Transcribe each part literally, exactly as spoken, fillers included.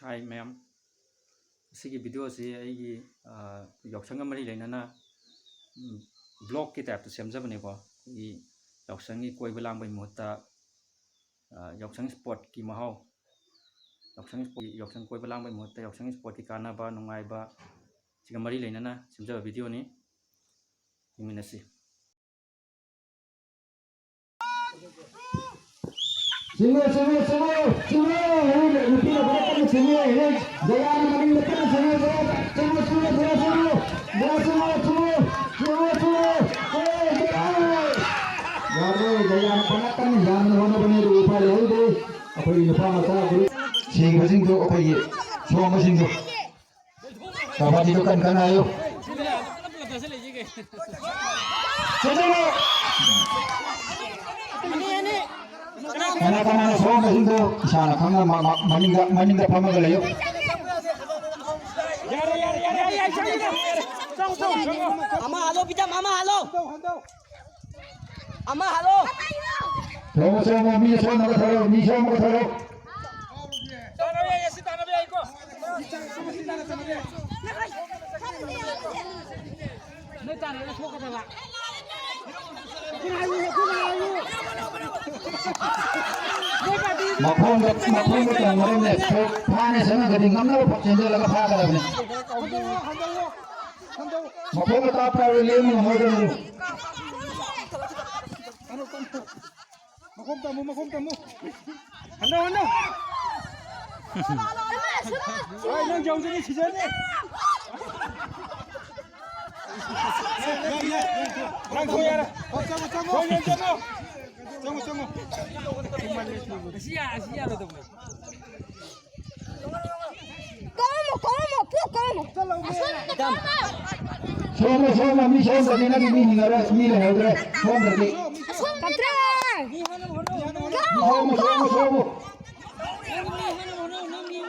ꯍꯥꯏ ꯃꯌꯥꯝ, ꯑꯁꯤꯒꯤ video ꯑꯁꯤ ꯑꯩꯒꯤ, ꯑ, ꯌꯥꯎꯁꯪꯒ ꯃꯔꯤ ꯂꯩꯅꯅ, ꯎꯝ, vlog ꯀꯤ type ꯇ ꯁꯦꯝꯖꯕꯅꯦꯀꯣ꯫ ꯑꯩꯈꯣꯏꯒꯤ ꯌꯥꯎꯁꯪꯒꯤ ꯀꯣꯏꯕ ꯂꯥꯡꯕꯒꯤ ꯃꯍꯨꯠꯇ, ꯑ, ꯌꯥꯎꯁꯪ sport ꯀꯤ ꯃꯍꯥꯎ, ꯌꯥꯎꯁꯪ sport, ꯌꯥꯎꯁꯪ ꯀꯣꯏꯕ ꯂꯥꯡꯕꯒꯤ ꯃꯍꯨꯠꯇ ꯌꯥꯎꯁꯪ sport ꯀꯤ ꯀꯥꯟꯅꯕ, ꯅꯨꯡꯉꯥꯏꯕ, ꯁꯤꯒ ꯃꯔꯤ ꯂꯩꯅꯅ ꯁꯦꯝꯖꯕ video ꯅꯤ꯫ ꯌꯦꯡꯃꯤꯟꯅꯁꯤ꯫ ꯆꯤꯡꯉꯣ, ꯆꯤꯡꯉꯣ, ꯆꯤꯡꯉꯣ, ꯆꯤꯡꯉꯣ! ꯍꯧꯖꯤꯛ ꯅꯨꯄꯤꯅ ꯈꯔ ꯀꯟꯅ ꯆꯤꯡꯉꯦ꯫ ꯍꯧꯖꯤꯛ ꯖꯌꯥꯅ ꯃꯅꯤꯡꯗ ꯀꯟꯅ ꯆꯤꯡꯉꯦ꯫ ꯖꯌꯥ, ꯆꯤꯡꯉꯣ, ꯆꯤꯡꯉꯣ, ꯆꯤꯡꯉꯣ, ꯆꯤꯡꯉꯣ! ꯖꯌꯥ, ꯆꯤꯡꯉꯣ, ꯆꯤꯡꯉꯣ! ꯆꯤꯡꯉꯣ, ꯆꯤꯡꯉꯣ! ꯑꯦ, ꯖꯌꯥ! ꯌꯥꯔꯦ, ꯖꯌꯥꯅ ꯐꯅ ꯀꯟꯅ ꯌꯥꯝꯅ ꯍꯣꯠꯅꯕꯅꯦ, ꯑꯗꯨꯕꯨ ꯎꯄꯥꯏ ꯂꯩꯍꯧꯗꯦ꯫ ꯑꯩꯈꯣꯏꯒꯤ ꯅꯨꯄꯥ ꯃꯆꯥ group ꯁꯤꯈꯤꯕꯁꯤꯡꯗꯨ, ꯑꯩꯈꯣꯏꯒꯤ ꯁꯣꯝꯕꯁꯤꯡꯗꯨ꯫ ꯀꯕꯥꯗꯤꯗꯨ ꯀꯟ ꯀꯟꯅ ꯍꯥꯏꯌꯨ꯫ ꯆꯦꯟꯁꯤꯜꯂꯨ꯫ ꯀꯅꯥ ꯀꯅꯥꯅ ꯁꯣꯝꯕꯁꯤꯡꯗꯣ ꯏꯁꯥꯅ ꯈꯪꯅ ꯃ-, ꯃ-, ꯃꯅꯤꯡꯗ, ꯃꯅꯤꯡꯗ ꯐꯝꯃꯒ ꯂꯩꯌꯨ꯫ ꯑꯃ ꯍꯥꯜꯂꯣ, ꯕꯤꯇꯝ, ꯑꯃ ꯍꯥꯜꯂꯣ꯫ ꯑꯃ ꯍꯥꯜꯂꯣ꯫ ꯁꯣꯝꯕ, ꯁꯣꯝꯕ, ꯃꯤ ꯁꯣꯝꯕꯒ ꯊꯣꯔꯛꯑꯣ, ꯃꯤ ꯁꯣꯝꯕꯒ ꯊꯣꯔꯛꯑꯣ꯫ ꯇꯥꯟꯅꯕ ꯌꯥꯏ, ꯑꯁꯤ ꯇꯥꯟꯅꯕ ꯌꯥꯏꯀꯣ꯫ ꯅꯣꯏ ꯇꯥꯟꯅꯕ ꯊꯣꯛꯀꯗꯕ꯫ ꯃꯈꯣꯡꯗ, ꯃꯈꯣꯡꯗ ꯇꯣꯡꯒꯗꯕꯅꯦ꯫ ꯐꯥꯅꯦ ꯆꯪꯉꯒꯗꯤ ꯉꯝꯅꯕ ꯐꯠ ꯆꯦꯟꯖꯜꯂꯒ ꯐꯥꯒꯗꯕꯅꯦ꯫ ꯃꯈꯣꯡꯗ ꯀꯥꯞꯄ ꯍꯥꯏꯕ ꯂꯦꯡꯕ ꯉꯝꯃꯣꯏꯗꯕꯅꯤ꯫ ꯃꯈꯣꯡ ꯇꯝꯃꯨ, ꯃꯈꯣꯡ ꯇꯝꯃꯨ꯫ ꯍꯟꯗꯧ, ꯍꯟꯗꯧ꯫ ꯑꯩ ꯅꯪ ꯌꯧꯗ꯭ꯔꯗꯤ ꯁꯤꯖꯅꯤ꯫ ꯅꯪ ꯊꯣꯛ ꯌꯥꯔꯦ꯫ ꯆꯪꯉꯣ, ꯆꯪꯉꯣ꯫ ꯊꯣꯛ ꯌꯥꯔꯦ, ꯆꯪꯉꯣ꯫ ꯆꯪꯉꯣ, ꯆꯪꯉꯣ꯫ ꯑꯁꯤ ꯌꯥ-, ꯑꯁꯤ ꯌꯥꯔꯣꯏꯗꯧꯕꯅꯦ꯫ ꯀꯧꯔꯝꯃꯣ, ꯀꯧꯔꯝꯃꯣ, ꯄꯨ, ꯀꯧꯔꯝꯃꯣ꯫ ꯑꯁꯣꯝꯗ ꯀꯧꯔꯝꯃꯣ꯫ ꯁꯣꯝꯗ, ꯁꯣꯝꯗ, ꯃꯤ ꯁꯣꯝꯗꯗꯤ ꯅꯪꯒꯤ ꯃꯤ ꯍꯤꯡꯉꯔꯣꯏ, ꯃꯤ ꯂꯩꯍꯧꯗ꯭ꯔꯦ, ꯁꯣꯝꯗꯗꯤ꯫ ꯑꯁꯣꯝ ꯀꯝꯇ꯭ꯔ! ꯁꯣꯝꯗ, ꯁꯣꯝꯗ, ꯁꯣꯝꯗ꯫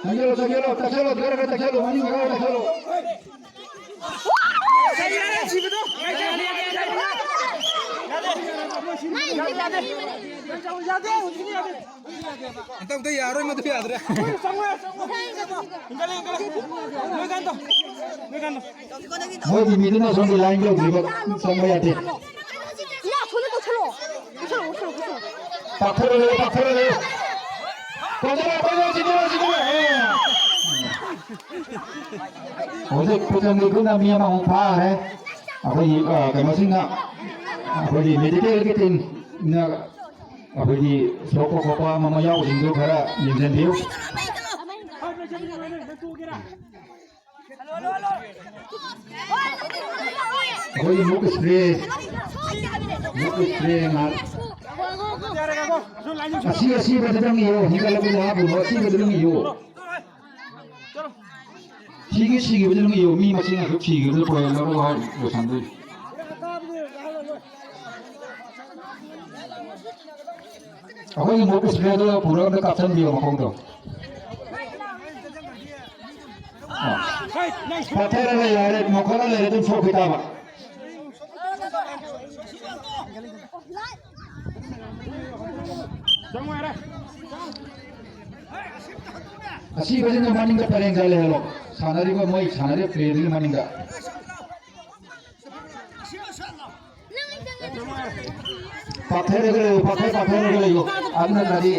ꯆꯪꯁꯤꯜꯂꯣ, ꯆꯪꯁꯤꯜꯂꯣ, ꯇꯛꯁꯤꯜꯂꯣ, ꯈꯔ ꯈꯔ ꯇꯛꯁꯤꯜꯂꯣ, ꯃꯅꯤꯡ ꯈꯔ ꯈꯔ ꯇꯛꯁꯤꯜꯂꯣ꯫ ꯃꯥꯏ ꯌꯥꯗꯦ, ꯌꯥꯗꯦ꯫ ꯌꯥꯗꯦ, ꯍꯧꯖꯤꯛꯀꯤꯗꯤ ꯌꯥꯗꯦ꯫ ꯑꯝꯇ, ꯑꯝꯇ ꯌꯥꯔꯣꯏ, ꯃꯗꯨ ꯌꯥꯗ꯭ꯔꯦ꯫ ꯍꯦꯟꯒꯠꯂꯦ, ꯍꯦꯟꯒꯠꯂꯦ꯫ ꯅꯣꯏ ꯀꯥꯟꯗꯣ, ꯅꯣꯏ ꯀꯥꯟꯗꯣ꯫ ꯃꯣꯏꯒꯤ ꯃꯤꯗꯨꯅ ꯁꯣꯝꯒꯤ ꯂꯥꯏꯟ ꯇꯧꯗ꯭ꯔꯤꯕ ꯆꯪꯕ ꯌꯥꯗꯦ꯫ ꯏꯌꯥ, ꯁꯣꯝꯗ ꯇꯧꯁꯜꯂꯣ꯫ ꯇꯧꯁꯜꯂꯣ, ꯇꯧꯁꯜꯂꯣ, ꯇꯧꯁꯜꯂꯣ꯫ ꯄꯥꯛꯊꯔ ꯂꯩꯌꯨ, ꯄꯥꯛꯊꯔ ꯂꯩꯌꯨ꯫ ꯀꯣꯟꯊꯔꯣ, ꯀꯣꯟꯊꯔꯣ, ꯆꯤꯡꯊꯔꯣ, ꯆꯤꯡꯊꯔꯣ꯫ ꯑꯦ꯫ ꯍꯧꯖꯤꯛ ꯄꯨꯆꯝꯒꯤ ꯈꯨꯠꯅ ꯃꯤ ꯑꯃꯃꯨꯛ ꯐꯥꯈ꯭ꯔꯦ꯫ ꯑꯩꯈꯣꯏꯒꯤ, ꯑ, ꯀꯩꯅꯣꯁꯤꯡꯅ, ꯑꯩꯈꯣꯏꯒꯤ ꯃꯦꯗꯤꯀꯦꯜꯒꯤ ꯇꯤꯝꯅ ꯑꯩꯈꯣꯏꯒꯤ ꯁꯣꯛꯄ ꯈꯣꯠꯄ ꯑꯃ ꯑꯃ ꯌꯥꯎꯕꯁꯤꯡꯗꯨ ꯈꯔ ꯌꯦꯡꯁꯤꯟꯕꯤꯌꯨ꯫ ꯑꯩꯈꯣꯏꯒꯤ ꯃꯨꯛ ꯏꯁꯄ꯭ꯔꯦ, ꯃꯨꯛ ꯏꯁꯄ꯭ꯔꯦ ꯉꯥꯛ-, ꯑꯁꯤ ꯑꯁꯤꯕꯗꯨꯗꯪ ꯏꯌꯣ, ꯍꯤꯡꯒꯠꯂꯛꯄꯗ ꯍꯥꯞꯄꯨꯅꯣ, ꯑꯁꯤꯕꯗꯨꯗꯪ ꯏꯌꯣ꯫ ꯁꯤꯒꯤ ꯁꯤꯈꯤꯕꯗꯨꯗꯪ ꯏꯌꯣ, ꯃꯤ ꯃꯁꯤꯡ ꯑꯁꯨꯛ ꯁꯤꯈꯤꯕꯗꯨ ꯄꯣꯏꯟ ꯂꯧꯔꯒ ꯂꯣꯏꯁꯟꯗꯣꯏꯅꯤ꯫ ꯑꯩꯈꯣꯏꯒꯤ ꯃꯨꯛ ꯏꯁꯄ꯭ꯔꯦꯗꯣ ꯄꯨꯔꯒ ꯑꯝꯇ ꯀꯥꯞꯁꯟꯕꯤꯌꯣ ꯃꯈꯣꯡꯗꯣ꯫ ꯑꯥ꯫ ꯄꯥꯊꯔꯒ ꯌꯥꯔꯦ, ꯃꯣꯈꯠꯂ ꯂꯩꯔꯦ, ꯑꯗꯨꯝ ꯁꯣꯛꯈꯤ ꯇꯥꯕ꯫ ꯑꯁꯤꯕꯁꯤꯅ ꯃꯅꯤꯡꯗ ꯄꯔꯦꯡ ꯆꯠꯂꯦ ꯍꯥꯏꯔꯣ, ꯁꯥꯟꯅꯔꯤꯕ, ꯃꯣꯏ ꯁꯥꯟꯅꯔꯤꯕ ꯄ꯭ꯂꯦꯗꯨꯒꯤ ꯃꯅꯤꯡꯗ꯫ ꯄꯥꯛꯊꯔꯒ ꯂꯩꯌꯨ, ꯄꯥꯛꯊ-, ꯄꯥꯛꯊꯔꯒ ꯂꯩꯌꯨ꯫ ꯑꯗꯨ ꯅꯠꯇ꯭ꯔꯗꯤ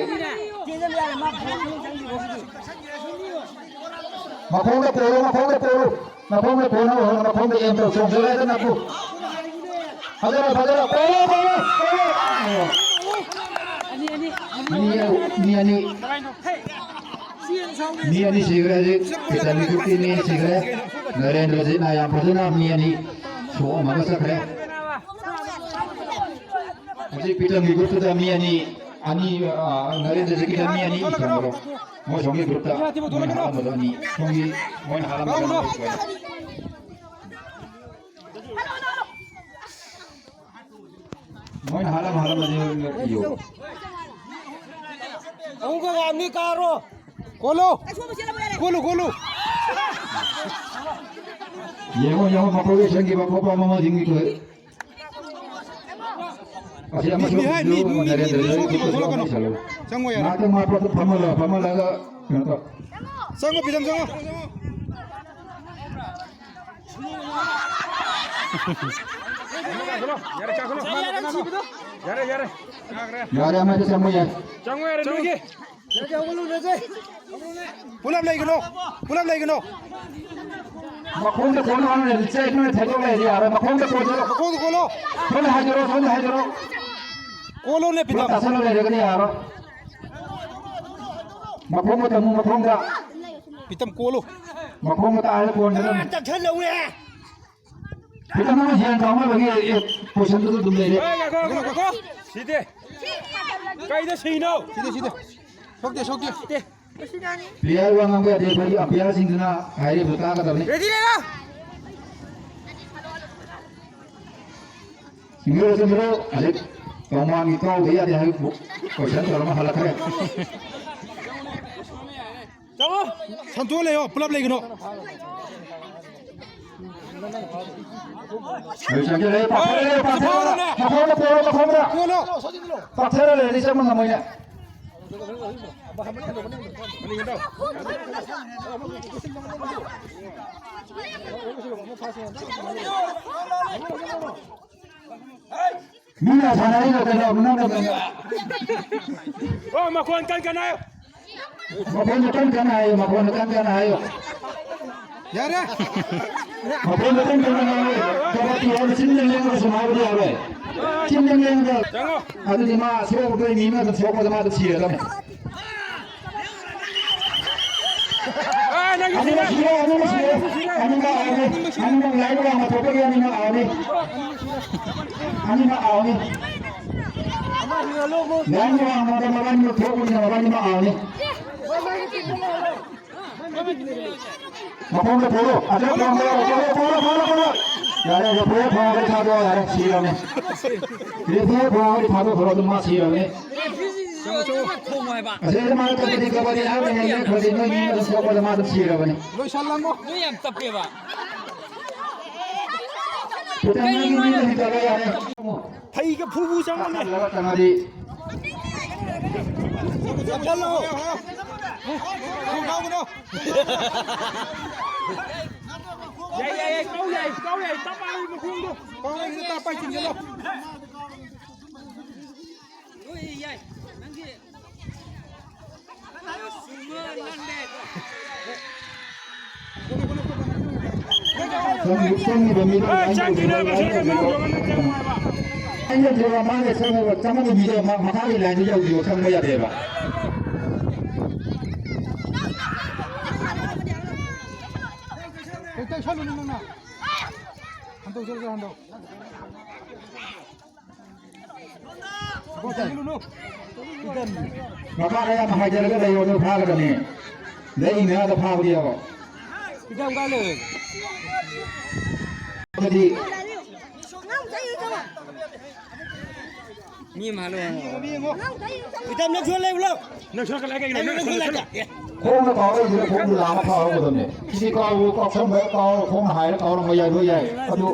ꯃꯈꯣꯡꯗ ꯄꯣꯔꯣ, ꯃꯈꯣꯡꯗ ꯄꯣꯔꯣ꯫ ꯃꯈꯣꯡꯗ ꯄꯣꯔꯣ, ꯃꯈꯣꯡꯗ ꯑꯦꯝ ꯇꯧ, ꯆꯣꯡꯁꯤꯜꯂꯦ, ꯑꯗꯨ ꯅꯠꯇ꯭ꯔꯣ? ꯐꯖꯔꯦ, ꯐꯖꯔꯦ꯫ ꯄꯣꯔꯣ, ꯄꯣꯔꯣ, ꯄꯣꯔꯣ꯫ ꯃꯤ, ꯃꯤ ꯑꯅꯤ꯫ ꯃꯤ ꯑꯅꯤ ꯁꯤꯈ꯭ꯔꯦ ꯍꯧꯖꯤꯛ꯫ ꯄꯤꯇꯟꯒꯤ ꯒ꯭ꯔꯨꯞꯀꯤ ꯃꯤ ꯑꯅꯤ ꯁꯤꯈ꯭ꯔꯦ꯫ ꯅꯔꯦꯟꯗ꯭ꯔꯖꯤꯠꯅ ꯌꯥꯝ ꯐꯖꯅ ꯃꯤ ꯑꯅꯤ ꯁꯣꯛꯑꯝꯃꯒ ꯆꯠꯈ꯭ꯔꯦ꯫ ꯍꯧꯖꯤꯛ ꯄꯤꯇꯟꯒꯤ ꯒ꯭ꯔꯨꯞꯇꯨꯗ ꯃꯤ ꯑꯅꯤ, ꯑꯅꯤ, ꯑ, ꯅꯔꯦꯟꯗ꯭ꯔꯖꯤꯠꯀꯤꯗ ꯃꯤ ꯑꯅꯤ ꯏꯁꯤꯟꯈ꯭ꯔꯣ꯫ ꯃꯣꯏ ꯁꯣꯝꯒꯤ ꯒ꯭ꯔꯨꯞꯇ ꯃꯣꯏꯅ ꯍꯥꯠꯂꯝꯕꯗꯣ ꯑꯅꯤ꯫ ꯁꯣꯝꯒꯤ ꯃꯣꯏꯅ ꯍꯥꯠꯂꯝꯕꯗꯣ ꯑꯅꯤ ꯁꯣꯏ꯫ ꯃꯣꯏꯅ ꯍꯥꯠꯂꯝ ꯍꯥꯠꯂꯝꯕꯗꯤ ꯏꯌꯣ꯫ ꯑꯍꯨꯝꯒ ꯑꯅꯤ ꯀꯥꯔꯣ꯫ ꯀꯣꯜꯂꯣ꯫ ꯀꯣꯜꯂꯨ, ꯀꯣꯜꯂꯨ꯫ ꯌꯦꯡꯉꯣ, ꯌꯦꯡꯉꯣ, ꯃꯈꯣꯏꯒꯤ ꯁꯪꯒꯤ ꯃꯈꯣꯡ ꯑꯃ ꯑꯃ ꯌꯦꯡꯉꯤ ꯇꯣꯏ꯫ ꯑꯁꯤ ꯑꯃꯁꯨ ꯃꯤ, ꯃꯤ ꯍꯥꯏ, ꯃꯤ, ꯃꯤ, ꯃꯤ, ꯅꯔꯦꯟꯗ꯭ꯔ ꯃꯤ ꯁꯣꯛꯇꯦ, ꯈꯣꯠꯂꯛꯀꯅꯣ꯫ ꯆꯪꯉꯣ ꯌꯥꯔꯦ꯫ ꯉꯥꯏꯍꯥꯛꯇꯪ ꯃꯥ ꯄꯣꯠꯇꯣ ꯐꯝꯍꯜꯂꯣ, ꯐꯝꯍꯜꯂꯒ ꯀꯩꯅꯣ ꯇꯧ꯫ ꯆꯪꯉꯣ, ꯄꯤꯇꯝ, ꯆꯪꯉꯣ꯫ ꯌꯥꯔꯦ, ꯆꯥꯈꯠꯂꯣ꯫ ꯌꯥꯔꯦ, ꯌꯥꯔꯦ꯫ ꯌꯥꯔꯦ, ꯑꯃꯗ ꯆꯪꯕ ꯌꯥꯏ꯫ ꯆꯪꯉꯣ ꯌꯥꯔꯦ, ꯅꯣꯏꯒꯤ꯫ ꯄꯨꯂꯞ ꯂꯩꯒꯅꯣ, ꯄꯨꯂꯞ ꯂꯩꯒꯅꯣ꯫ ꯃꯈꯣꯡꯗ ꯀꯣꯟꯅ ꯍꯥꯟꯅ ꯂꯩꯔꯗꯤ ꯆꯦꯛ ꯅꯣꯏ ꯊꯩꯗꯣꯛ ꯂꯩꯔꯗꯤ ꯌꯥꯔꯣꯏ꯫ ꯃꯈꯣꯡꯗ ꯀꯣꯟꯁꯤꯜꯂꯣ꯫ ꯃꯈꯣꯡꯗ ꯀꯣꯜꯂꯣ꯫ ꯁꯣꯝꯗ ꯍꯥꯏꯖꯔꯣ, ꯁꯣꯝꯗ ꯍꯥꯏꯖꯔꯣ꯫ ꯀꯣꯜꯂꯣꯅꯦ, ꯄꯨꯂꯞ ꯄꯤꯇꯝ꯫ ꯇꯥꯁꯜꯂ ꯂꯩꯔꯒꯅꯤ ꯌꯥꯔꯣꯏ꯫ ꯃꯈꯣꯡꯗ ꯇꯝꯃꯨ, ꯃꯈꯣꯡꯗ꯫ ꯄꯤꯇꯝ, ꯀꯣꯜꯂꯣ꯫ ꯃꯈꯣꯡꯗ ꯇꯥꯔꯒ ꯀꯣꯟꯁꯤꯜꯂꯣ꯫ ꯇꯛꯁꯜꯂꯧꯔꯦ꯫ ꯄꯤꯇꯝ, ꯅꯪ ꯌꯦꯟ ꯀꯥꯎꯅꯕꯒꯤ, ꯑꯦ, ꯄꯣꯖꯤꯁꯟꯗꯨꯗ ꯑꯗꯨꯝ ꯂꯩꯔꯦ꯫ ꯑꯦ, ꯉꯥꯏꯈꯣ, ꯉꯥꯏꯈꯣ, ꯉꯥꯏꯈꯣ꯫ ꯁꯤꯗꯤ꯫ ꯀꯩꯗ ꯁꯤꯅꯣ? ꯁꯤꯗꯤ, ꯁꯤꯗꯤ꯫ ꯁꯣꯛꯇꯦ, ꯁꯣꯛꯇꯦ꯫ ꯁꯤꯗꯤ꯫ ꯄ꯭ꯂꯦꯌꯔ ꯋꯥ ꯉꯥꯡꯕ ꯌꯥꯗꯦ꯫ ꯑꯩꯈꯣꯏꯒꯤ ꯑꯝꯄꯤꯌꯔꯁꯤꯡꯗꯨꯅ ꯍꯥꯏꯔꯤꯕꯗꯨ ꯇꯥꯒꯗꯕꯅꯤ꯫ ꯔꯦꯗꯤ ꯂꯩꯔꯣ꯫ ꯁꯤꯡꯒꯜ ꯆꯟꯕꯗꯣ ꯍꯧꯖꯤꯛ ꯇꯣꯉꯥꯟꯒꯤ ꯀꯥꯎꯗ ꯌꯥꯗꯦ ꯍꯥꯏꯕ ꯀꯣꯏꯁꯟ ꯇꯧꯔꯒ ꯍꯜꯂꯛꯈ꯭ꯔꯦ꯫ ꯆꯪꯉꯣ꯫ ꯁꯟꯇꯣꯛꯑ ꯂꯩꯌꯣ, ꯄꯨꯂꯞ ꯂꯩꯒꯅꯣ꯫ ꯂꯣꯏꯁꯟꯈ꯭ꯔꯦ, ꯄꯥꯛꯊꯔ ꯂꯩꯔꯦ, ꯄꯥꯛꯊꯔ꯫ ꯃꯈꯣꯡꯗ ꯄꯣꯔꯣ, ꯃꯈꯣꯡꯗ꯫ ꯄꯣꯔꯣ꯫ ꯄꯥꯛꯊꯔ ꯂꯩꯔꯗꯤ ꯆꯪꯕ ꯉꯝꯃꯣꯏꯅꯦ꯫ ꯃꯤꯅ ꯁꯥꯟꯅꯔꯤꯗꯣ ꯀꯩꯅꯣ? ꯅꯪꯅ ꯀꯩꯅꯣ? ꯑꯣ, ꯃꯈꯣꯟ ꯀꯟ ꯀꯟ ꯍꯥꯏꯌꯨ꯫ ꯃꯈꯣꯟꯗꯣ ꯀꯟ ꯀꯟ ꯍꯥꯏꯌꯨ, ꯃꯈꯣꯟꯗꯣ ꯀꯟ ꯀꯟ ꯍꯥꯏꯌꯨ꯫ ꯌꯥꯔꯦ꯫ ꯃꯈꯣꯟꯗꯣ ꯀꯟ ꯀꯟ ꯍꯥꯏꯌꯨ꯫ ꯀꯕꯗꯤ ꯍꯥꯏꯕ ꯆꯤꯟꯗ ꯂꯦꯡꯉꯒ ꯁꯨꯝ ꯍꯥꯏꯕꯗꯤ ꯌꯥꯔꯣꯏ꯫ ꯆꯤꯟꯗ ꯂꯦꯡꯉꯒ꯫ ꯆꯪꯉꯣ꯫ ꯑꯗꯨꯗꯤ ꯃꯥ ꯁꯣꯛꯄꯗꯣ ꯃꯤ ꯑꯃꯗ ꯁꯣꯛꯄꯗ ꯃꯥ ꯑꯗꯨꯝ ꯁꯤꯔꯗꯝꯅꯤ꯫ ꯑꯥ, ꯅꯪꯒꯤ ꯑꯅꯤꯃꯛ ꯁꯤꯔꯦ꯫ ꯁꯤꯔꯦ, ꯑꯅꯤꯃꯛ ꯁꯤꯔꯦ꯫ ꯑꯅꯤꯃꯛ ꯑꯥꯎꯠꯅꯤ꯫ ꯑꯅꯤꯃꯛ ꯂꯥꯏꯟ ꯋꯥꯡꯃ ꯊꯣꯛꯄꯒꯤ ꯑꯅꯤꯃꯛ ꯑꯥꯎꯠꯅꯤ꯫ ꯑꯅꯤꯃꯛ ꯑꯥꯎꯠꯅꯤ꯫ ꯂꯥꯏꯟ ꯋꯥꯡꯃꯗ ꯃꯕꯥꯅꯤꯃꯛ ꯊꯣꯛꯄꯅꯤꯅ ꯃꯕꯥꯅꯤꯃꯛ ꯑꯥꯎꯠꯅꯤ꯫ ꯃꯈꯣꯡꯗ ꯄꯨꯔꯣ꯫ ꯑꯗꯨ ꯄꯨꯔꯣ, ꯄꯨꯔꯣ, ꯄꯨꯔꯣ, ꯄꯨꯔꯣ, ꯄꯨꯔꯣ꯫ ꯌꯥꯔꯦ, ꯔꯦꯐ꯭ꯔꯤ ꯐꯥꯎꯜ ꯊꯥꯗꯣꯛꯑꯣ, ꯌꯥꯔꯦ, ꯁꯤꯔꯕꯅꯤ꯫ ꯔꯦꯐ꯭ꯔꯤ ꯐꯥꯎꯜ ꯊꯥꯗꯣꯛꯈ꯭ꯔꯣ, ꯑꯗꯨꯝ ꯃꯥ ꯁꯤꯔꯕꯅꯤ꯫ ꯈꯣꯡꯉꯣ ꯍꯥꯏꯕ꯫ ꯑꯁꯤ ꯑꯩꯅ ꯃꯥꯅ ꯀꯕꯗꯤ, ꯀꯕꯗꯤ ꯍꯥꯏꯕ ꯍꯦꯟꯅ ꯈꯔꯗꯤ ꯅꯣꯏ ꯃꯤ ꯑꯃꯗ ꯁꯣꯛꯄꯗ ꯃꯥ ꯑꯗꯨꯝ ꯁꯤꯔꯕꯅꯤ꯫ ꯂꯣꯏꯁꯜꯂꯝꯃꯣ꯫ ꯅꯣꯏ ꯌꯥꯝ ꯇꯞꯄꯦꯕ꯫ ꯀꯩꯅꯣꯅꯦ? ꯐꯩꯒ ꯐꯨꯕꯨ ꯆꯪꯉꯨꯅꯦ꯫ ꯆꯪꯉꯗꯤ꯫ ꯌꯥꯏ, ꯌꯥꯏ, ꯌꯥꯏ, ꯀꯥꯎ ꯌꯥꯏ, ꯀꯥꯎ ꯌꯥꯏ, ꯇꯞ ꯄꯥꯏ ꯃꯈꯣꯡꯗꯣ꯫ ꯀꯥꯎ ꯌꯥꯏ, ꯇꯞ ꯄꯥꯏ ꯆꯤꯡꯁꯤꯜꯂꯣ꯫ ꯂꯣꯏ ꯌꯥꯏ꯫ ꯅꯪꯒꯤ ꯆꯪꯉꯤꯕ ꯃꯤꯗꯣ ꯑꯥ, ꯆꯪꯈꯤꯅꯦ, ꯃꯁꯤꯗ ꯀꯩꯅꯣ ꯇꯧꯔꯒ ꯅꯪ ꯆꯪꯉꯣ ꯍꯥꯏꯕ꯫ ꯑꯩꯅ ꯊꯤꯔꯣ, ꯃꯥꯅ ꯆꯪꯉꯣ, ꯆꯪꯉꯝꯕ ꯃꯤꯗꯣ ꯃ-, ꯃꯈꯥꯒꯤ ꯂꯥꯏꯟꯗꯨ ꯌꯧꯗ꯭ꯔꯤꯕ ꯆꯪꯕ ꯌꯥꯗꯦꯕ꯫ ꯍꯦꯛꯇ ꯁꯠꯂꯨꯅꯨ ꯅꯪꯅ꯫ ꯍꯟꯗꯣꯛ, ꯆꯠꯂꯨ, ꯆꯠꯂꯨ, ꯍꯟꯗꯣꯛ꯫ ꯃꯈꯥꯗ ꯌꯥꯝ ꯍꯥꯏꯖꯔꯒ ꯂꯩꯌꯣ, ꯑꯗꯨ ꯐꯥꯒꯗꯕꯅꯤ꯫ ꯂꯩ ꯃꯌꯥꯗ ꯐꯥꯕꯗꯤ ꯌꯥꯔꯣꯏ꯫ ꯑꯗꯨꯗꯤ ꯃꯤ ꯑꯃ ꯍꯜꯂꯣ꯫ ꯏꯇꯥꯎ, ꯅꯪꯁꯨ ꯂꯩꯕ꯭ꯔꯣ? ꯅꯪ ꯁꯣꯔꯠꯀꯠ ꯂꯥꯛꯑꯦ ꯀꯩꯒꯤꯅꯣ? ꯅꯪ ꯁꯣꯔꯠꯀꯠ ꯂꯥꯛꯑꯦ꯫ ꯈꯣꯡꯅ ꯀꯥꯎꯔꯛꯏꯁꯤꯅ ꯈꯣꯡꯗꯨ ꯂꯥꯝꯃ ꯐꯥꯍꯧꯒꯗꯕꯅꯤ꯫ ꯁꯤꯗꯤ ꯀꯥꯎ-, ꯀꯥꯎꯁꯟꯕ ꯀꯥꯎꯔ ꯈꯣꯡꯅ ꯍꯥꯏꯔ ꯀꯥꯎꯔꯝꯕ ꯌꯥꯏ, ꯂꯣꯏ ꯌꯥꯏ꯫ ꯑꯗꯨ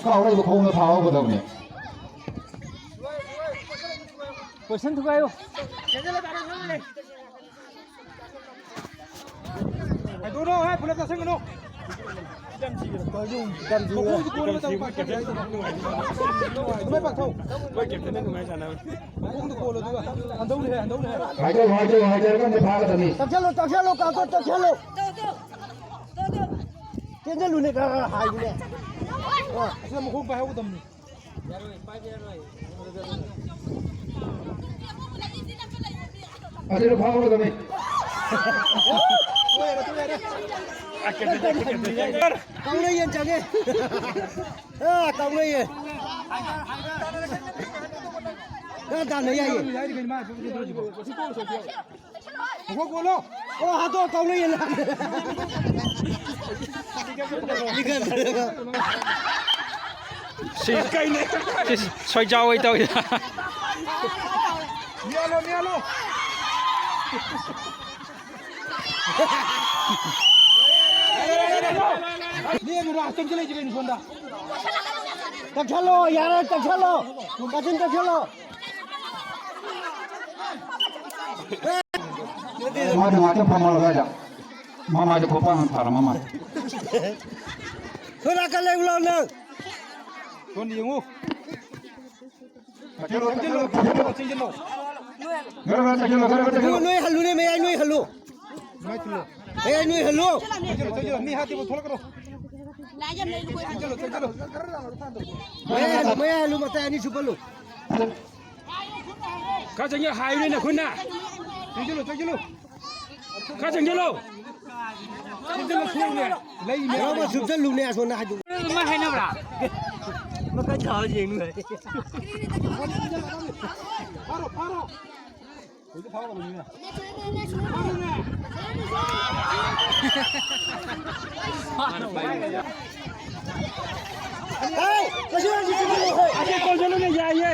ꯀꯥꯎꯔꯛꯏꯕ ꯈꯣꯡꯅ ꯐꯥꯍꯧꯒꯗꯕꯅꯤ꯫ ꯀꯣꯏꯁꯟ ꯊꯨꯒꯥꯏꯌꯨ꯫ ꯍꯥꯏꯗꯣꯛꯑꯣ, ꯍꯦ, ꯄꯨꯂꯞ ꯆꯠꯁꯟꯒꯅꯨ꯫ ꯃꯈꯣꯡꯁꯨ ꯀꯣꯜꯂꯒ ꯇꯧ, ꯄꯥꯛꯊꯣꯛ꯫ ꯑꯗꯨꯃꯥꯏ ꯄꯥꯛꯊꯣꯛ꯫ ꯃꯈꯣꯡꯗꯣ ꯀꯣꯜꯂꯣ, ꯑꯗꯨꯒ ꯍꯟꯗꯧꯅꯦ, ꯍꯦ, ꯍꯟꯗꯧꯅꯦ, ꯍꯦ꯫ ꯍꯥꯏꯗꯣꯛꯑꯣ, ꯍꯥꯏꯗꯣꯛꯑꯣ, ꯍꯥꯏꯗꯣꯛꯑꯀꯥꯟꯗ ꯐꯥꯒꯗꯕꯅꯤ꯫ ꯇꯛꯁꯜꯂꯣ, ꯇꯛꯁꯜꯂꯣ, ꯀꯥꯡꯊꯣꯟ ꯇꯛꯁꯜꯂꯣ꯫ ꯆꯦꯟꯁꯤꯜꯂꯨꯅꯦ, ꯈꯔ ꯈꯔ ꯍꯥꯏꯌꯨꯅꯦ꯫ ꯑꯥ꯫ ꯑꯁꯤꯗ ꯃꯈꯣꯡ ꯄꯥꯏꯍꯧꯒꯗꯕꯅꯤ꯫ ꯑꯗꯨꯗ ꯐꯥꯎꯔꯒꯅꯤ꯫ ꯀꯥꯎꯅ ꯌꯦꯟ ꯆꯪꯉꯦ꯫ ꯑꯥ, ꯀꯥꯎꯅ ꯌꯦꯟ꯫ ꯑꯥ, ꯇꯥꯟꯅ ꯌꯥꯏꯌꯦ꯫ ꯃꯈꯣꯡ ꯀꯣꯜꯂꯣ꯫ ꯑꯣ, ꯍꯥꯠꯇꯣꯛ ꯀꯥꯎꯅꯩꯌꯦ ꯅꯪ꯫ ꯁꯤ ꯀꯩꯅꯣ? ꯁꯤ ꯁꯣꯏꯖꯥꯎ ꯑꯣꯏ ꯇꯧꯏ꯫ ꯅꯦꯠꯂꯣ, ꯅꯦꯠꯂꯣ꯫ ꯅꯦꯠꯂꯨꯔꯣ, ꯆꯪꯁꯤꯜꯂꯛꯏꯁꯦ ꯀꯩꯅꯣ ꯁꯣꯝꯗ? ꯀꯛꯁꯜꯂꯣ, ꯌꯥꯔꯦ, ꯀꯛꯁꯜꯂꯣ꯫ ꯀꯛꯁꯤꯟ ꯀꯛꯁꯜꯂꯣ꯫ ꯃꯥꯗꯤ ꯉꯥꯛꯇꯪ ꯐꯝꯍꯜꯂꯣ ꯑꯗꯥꯏꯗ꯫ ꯃꯃꯥꯏꯗ ꯈꯣꯡꯄꯥꯛ ꯑꯃ ꯊꯥꯔꯝꯃ ꯃꯥꯜꯂꯦ꯫ ꯁꯣꯝ ꯅꯥꯀꯟ ꯂꯩꯌꯨ ꯂꯥꯎ ꯅꯪ꯫ ꯁꯣꯝꯗ ꯌꯦꯡꯉꯨ꯫ ꯆꯪꯁꯤꯜꯂꯣ, ꯆꯪꯁꯤꯜꯂꯣ, ꯆꯪꯁꯤꯜꯂꯣ꯫ ꯈꯔ ꯈꯔ ꯆꯪꯁꯤꯜꯂꯣ, ꯈꯔ ꯈꯔ ꯆꯪꯁꯤꯜꯂꯣ꯫ ꯅꯣꯏ ꯍꯜꯂꯨꯅꯦ, ꯃꯌꯥꯏ ꯅꯣꯏ ꯍꯜꯂꯨ꯫ ꯃꯌꯥꯏ ꯅꯣꯏ ꯍꯜꯂꯨ꯫ ꯆꯪꯁꯤꯜꯂꯣ, ꯆꯪꯁꯤꯜꯂꯣ, ꯃꯤ ꯍꯥꯠꯇꯦꯕ, ꯊꯣꯛꯂꯛꯀꯅꯨ꯫ ꯆꯪꯁꯤꯜꯂꯣ, ꯆꯪꯁꯤꯜꯂꯣ꯫ ꯃꯌꯥꯏ ꯍꯜꯂꯨ, ꯃꯌꯥꯏ ꯍꯜꯂꯨ, ꯃꯇꯥꯏ ꯑꯅꯤ ꯁꯨꯞꯄꯜꯂꯨ꯫ ꯈꯔ ꯆꯪꯁꯤꯜꯂꯣ, ꯍꯥꯏꯌꯨꯅꯦ ꯅꯈꯨꯠꯅ꯫ ꯆꯪꯁꯤꯜꯂꯣ, ꯆꯪꯁꯤꯜꯂꯣ꯫ ꯈꯔ ꯆꯪꯁꯤꯜꯂꯣ꯫ ꯆꯪꯁꯤꯜꯂꯣ, ꯊꯣꯛꯎꯅꯦ꯫ ꯂꯩꯅꯦ꯫ ꯌꯥꯎꯕ ꯁꯨꯞꯆꯜꯂꯨꯅꯦ, ꯑꯁꯣꯝꯗ ꯍꯥꯏꯗꯣꯛꯎ꯫ ꯑꯗꯨꯃꯥꯏ ꯍꯥꯏꯅꯕ꯭ꯔꯥ? ꯃꯈꯥ ꯊꯥꯔ ꯌꯦꯡꯉꯨ꯫ ꯐꯥꯔꯣ, ꯐꯥꯔꯣ꯫ ꯍꯧꯖꯤꯛ ꯐꯥꯎ ꯉꯝꯃꯤꯅꯦ꯫ ꯍꯦ! ꯀꯩꯁꯨ ꯍꯧꯖꯤꯛ ꯆꯠꯂꯨꯅꯨ, ꯍꯣꯏ꯫ ꯑꯁꯤ ꯀꯣꯟꯁꯤꯜꯂꯨꯅꯦ, ꯌꯥꯏꯌꯦ꯫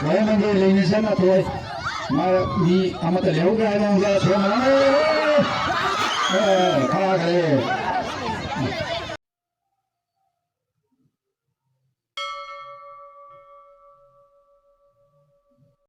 ꯂꯩꯃꯒꯤ ꯂꯤꯡꯅꯤꯁꯟ ꯑꯊꯣꯏ꯫ ꯃꯥ ꯃꯤ ꯑꯃꯠꯇ ꯂꯩꯍꯧꯗ꯭ꯔꯦ ꯍꯥꯏꯕ ꯃꯑꯣꯡꯗ ꯁꯣꯝ ꯍꯥꯏ꯫ ꯑꯦ, ꯐꯥꯈ꯭ꯔꯦ꯫